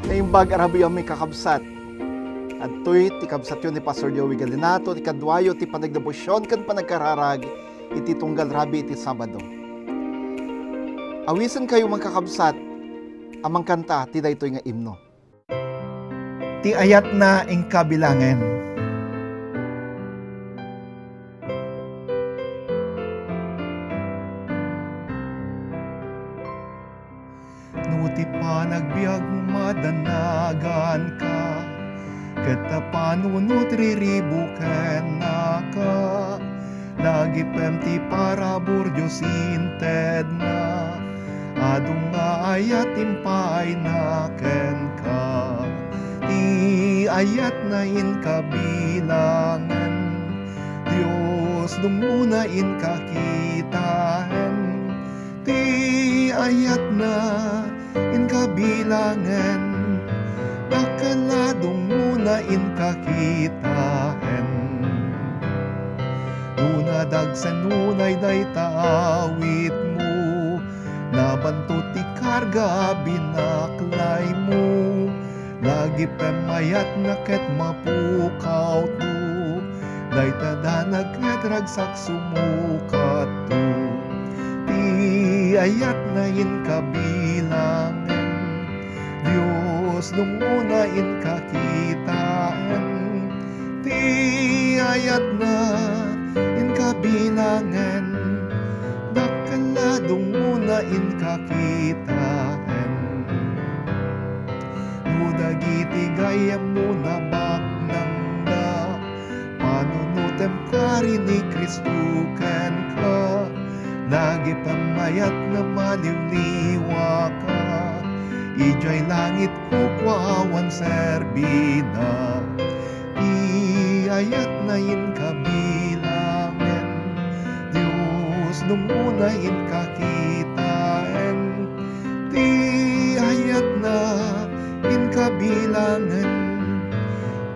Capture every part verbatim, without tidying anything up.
Naimbag a rabiyo, amin kakabsat. Adtoy ti kabsatyo ni Pastor Joey Galinato, ti kaduayo ti panagdebosion ken panagkararag iti tunggal rabii iti Sabado. Awisenkayo, mga kakabsat, a mangkanta ti daytoy nga imno. Ti ayatna inka bilangen. No ti panagbiag madanaganka, ket ta panunot riribuken naka, lagipem ti parabur Dios intedna, adu nga ayat impaayna kenka. Ti ayatna inka bilangen, Dios dumngona inka kitaen. Ti ayatna inka bilangen, dakkel a dumngona inka kitaen. No nadagsen unay dayta awitmo, nabanto ti karga a binaklaymo, lagipem ayatna ket mapukawto. Dayta danag ket ragsak sumukatto. Ti ayatna inka bilangen, Dios dumngona inka kitaen. Ti ayatna inka bilangen, dakkel a dumngona inka kitaen. No dagiti gayyemmo nabaknangda, panunotem kari ni Cristo kenka, lagipem ayatna maliwliwaka. Idiay langit kukua awan serbida. Ti ayatna inka bilangen, Dios dumngona inka kitaen. Ti ayatna inka bilangen,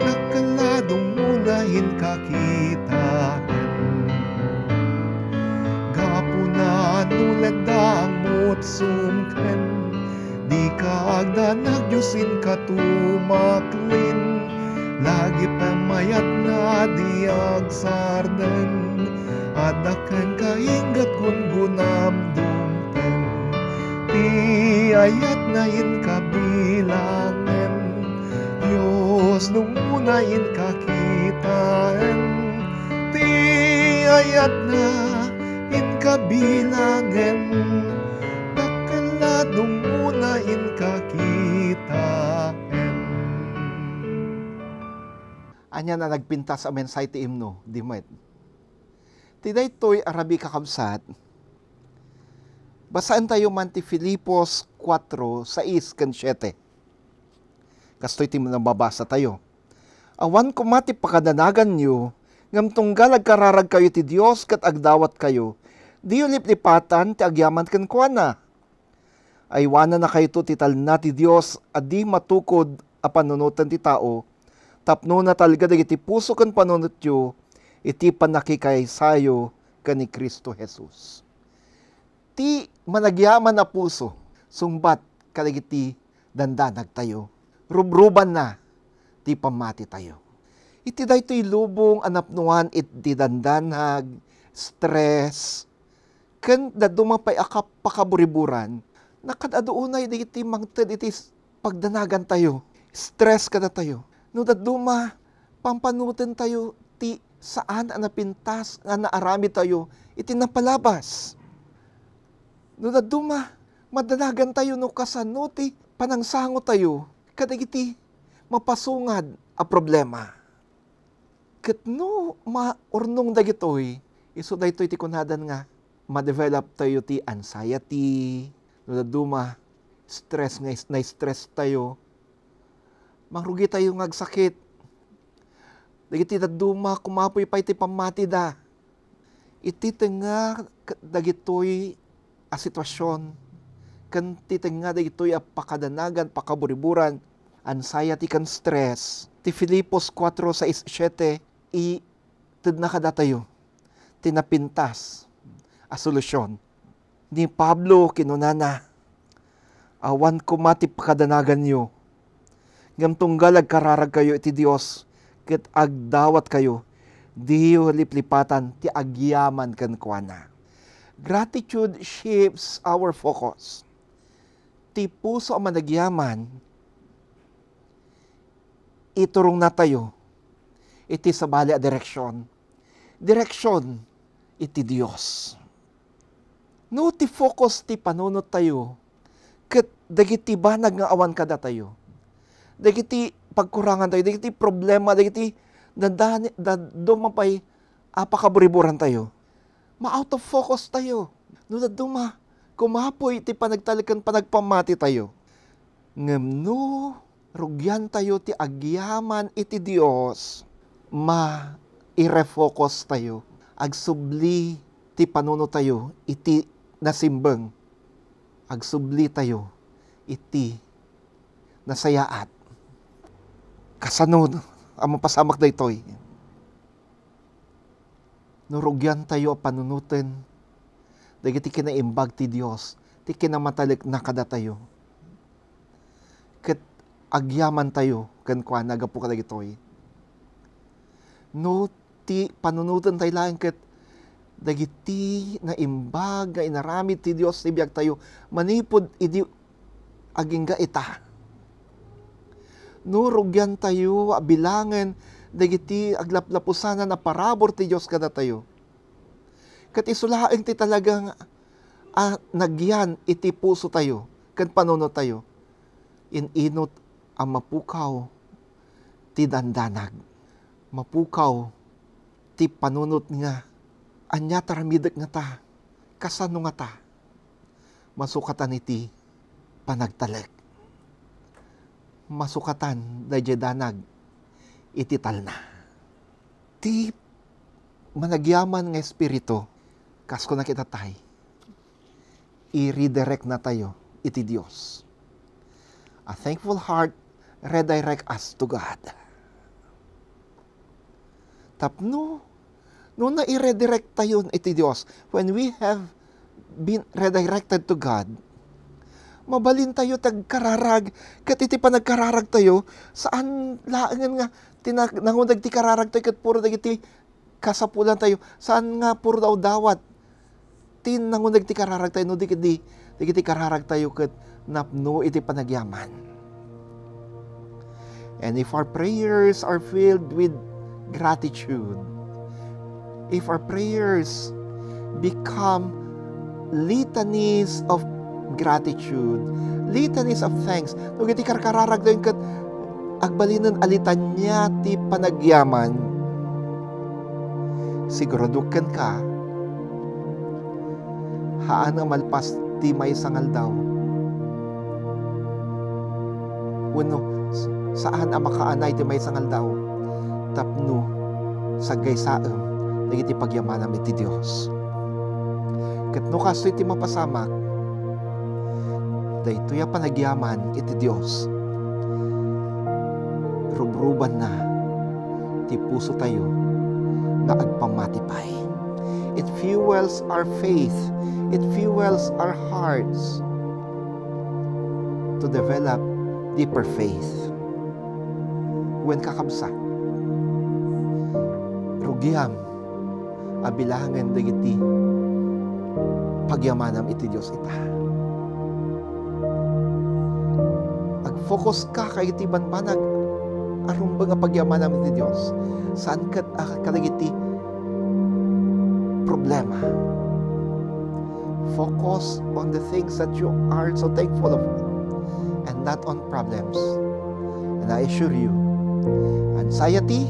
dakkel a dumngona inka kitaen. Gapuna no ledda a mutsom ken dika agdanag, Dios inka tumaklin. Lagipem ayatna a di agsardeng, adda kenka ingget gungunam dumteng. Ti ayatna inka bilangen, Dios dumngona inka kitaen. Ti ayatna inka bilangen, dakkel a dumngona inka kitaen. Ania a nagpintas a mensahe ti imno, di met? Ti daytoy a rabii, kakabsat, basaentayo man ti Filipos kuatro, sais ken siete. Kastoy ti mababasatayo. Awan koma ti pakadanaganyo, ngem tunggal agkararagkayo iti Dios ket agdawatkayo, diyo liplipatan ti agyaman kenkuana. Aywanannakayto ti talna ti Dios a di matukod a panunoten ti tao, tapno natalga dagiti puso ken panunotyo iti pannakikaysayo ken ni Cristo Jesus. Ti managyaman a puso, sungbat kadagiti dandanagtayo, rubrubanna ti pammatitayo. Iti daytoy lubong a napnoan iti dandanag, stress, ken dadduma pay a kap-, pakaburiburan, nakaad-adu unay dagiti mangted iti s-, pagdanagantayo, stress kadatayo. No dadduma, pampanutentayo ti saan a napintas nga naaramidtayo iti napalabas. No dadduma, madanagantayo no kasano ti panangsangotayo kadagiti mapasungad a problema. Ket no maurnong dagitoy, isu daytoy ti kunadan nga ma-develop tayo ti anxiety, no dadduma, stress nga is-, na-stress tayo, mangrugi tayo nga agsakit. Dagiti dadduma, kumapoy pay ti pammatida. Iti tengnga k-, dagitoy a sitwasyon, ken ti tengnga dagitoy a pakadanagan, pakaburiburan, anxiety ken stress, ti Filipos kuatro, sais, siete, itedna kadatayo ti napintas a solusyon. Ni Pablo, kinunana, "Awan koma ti pakadanaganyo, Ngem tunggal agkararagkayo iti Dios ket agdawatkayo, diyo liplipatan ti agyaman kenkuana. Gratitude shifts our focus. Ti puso a managyaman, iturongnatayo iti sabali a direksion. Direksion iti Dios. No ti focus ti panunottayo ket dagiti banag nga awan kadatayo, dagiti pagkurangantayo, dagiti problema, dagiti dadani-, dadduma pay a pakaburiburantayo, ma-out of focus tayo. No dadduma, kumapoy ti panagtalek ken panagpammatitayo. Ngem no rugiantayo ti agyaman iti Dios, mairefocus tayo. Agsubli ti panunotayo iti nasimbeng. Agsubli tayo iti nasayaat. Kasano a mapasamak daytoy? No rugiantayo a panunoten dagiti kinaimbag ti Dios, ti kinamatalekna kadatayo, ket agyamantayo kenkuana gapu kadagitoy. No ti panunotentayo laeng ket dagiti naimbag nga inaramid ti Dios ti biagtayo manipud idi agingga ita. No rugiantayo a bilangen dagiti aglaplapusanan a parabur ti Dios kadatayo, ket isu laeng ti talaga nga a nagyan iti pusotayo ken panunotayo, in-inut a mapukaw ti dandanag. Mapukaw ti panunot nga, ania ti aramidek ngata? Kasano ngata? Masukatan iti panagtalek. Masukatan daydiay danag iti talna. Ti managyaman nga espiritu, kas kuna kita tay, i-redirect natayo iti Dios. A thankful heart redirect us to God. Tapno, no nai-redirect tayo iti Dios, when we have been redirected to God, mabalin tayo ti agkararag, ket iti panagkararag tayo, saan laengen nga ti na-, nanguneg ti kararag tayo ket puro dagiti kasapulan tayo. Saan nga puro dawdawat ti nanguneg ti kararag tayo, no di ket di, dagiti kararag tayo ket napno iti panagyaman. And if our prayers are filled with gratitude, if our prayers become litanies of gratitude, litanies of thanks, no iti karkararag tayo ket agbalinen a litania ti panagyaman, sigurado kenka, haan nga malpas ti maysa nga aldaw. Wenno, s-, saan a makaanay ti maysa nga aldaw tapno saggaysaem dagiti pagyamanam iti Dios. Ket no kastoy ti mapasamak, daytoy a panagyaman iti Dios, rubrubanna ti pusotayo nga agpammati pay. It fuels our faith. It fuels our hearts to develop deeper faith. Wen, kakabsat, rugiam a bilangen dagiti pagyamanam iti Dios ita. Agfocus ka kadagiti banbanag a rumbeng a pagyamanam iti Dios. Saan ket a kadagiti problema. Focus on the things that you are so thankful of and not on problems. And I assure you, anxiety,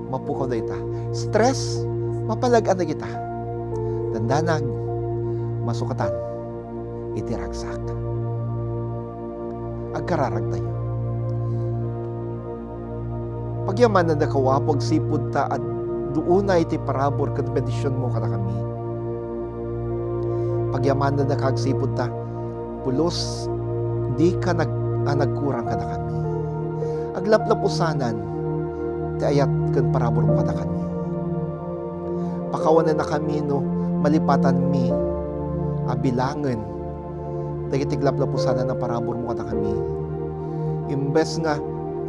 mapukaw dayta. Stress, mapalag-an dagita. Dandanag, masukatan iti ragsak. Agkararagtayo. Pagyamanannaka, Apo, agsipud ta ad-, adda unay ti parabur ken bendisionmo kadakami. Pagyamanannaka agsipud ta pulos dika nag-, a nagkurang kadakami. Aglaplapusanan ti ayat ken paraburmo kadakami. Pakawanennakami no malipatanmi a bilangen dagiti aglaplapusanan a paraburmo kadakami. Imbes nga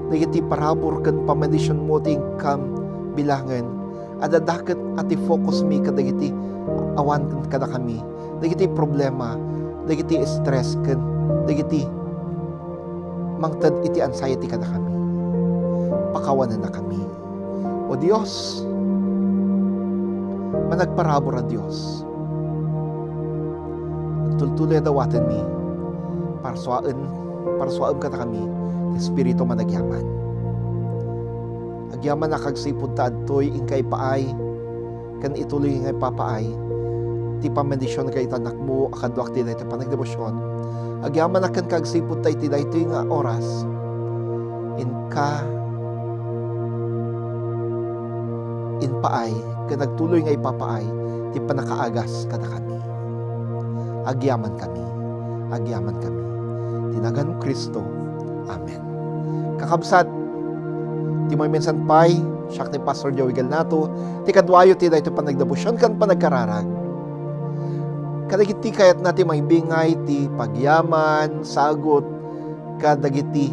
dagiti parabur ken pammendisionmo ti inkam bilangen, adda dakket a ti focusmi kadagiti awan kadakami, dagiti problema, dagiti stress ken dagiti mangted iti anxiety kadakami. Pakawanennakami. O Dios, managparabur a Dios, tultuloy a dawatenmi, parsuaen, parsuaem kadakami ti Espiritu managyaman. Agyaman a kagsipud ta adtoy inka ipaay ken ituloy nga ipapaay ti pammendision kadagiti annakmo a kaduak ti daytoy panagdebosion. Agyaman a ken kagsipud ta iti daytoy nga oras, inka impaay ken agtuloy nga ipapaay ti pannakaagas kadakami. Agyamankami, agyamankami. Ti nagan Cristo. Amen. Kakabsat, ti maymaysan pay, siak ni Pastor Joey Galnato, ti kaduayo ti daytoy panagdebosion ken panagkararag. Kadagiti kayatna ti maibingay ti pagyaman, sagut, kadagiti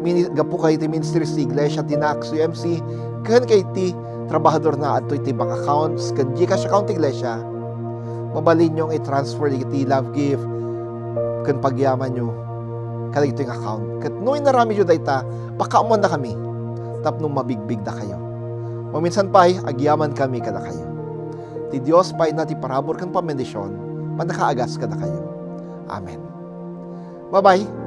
mini-, gapu kadagiti ministries ti iglesia ti Nax U M C, ken kadagiti trabahadorna adtoy ti bank accounts ken GCash account ti iglesia, mabalinyo nga i-transfer dagiti love gift ken pagyamanyo kadagitoy nga account. Ket no inaramidyo dayta, pakaammuannakami tapno mabigbigdakayo. Maminsan pay, agyamankami kadakayo. Ti Dios pay na ti parabur ken pammendision, pannakaagas kadakayo. Amen. Bye-bye.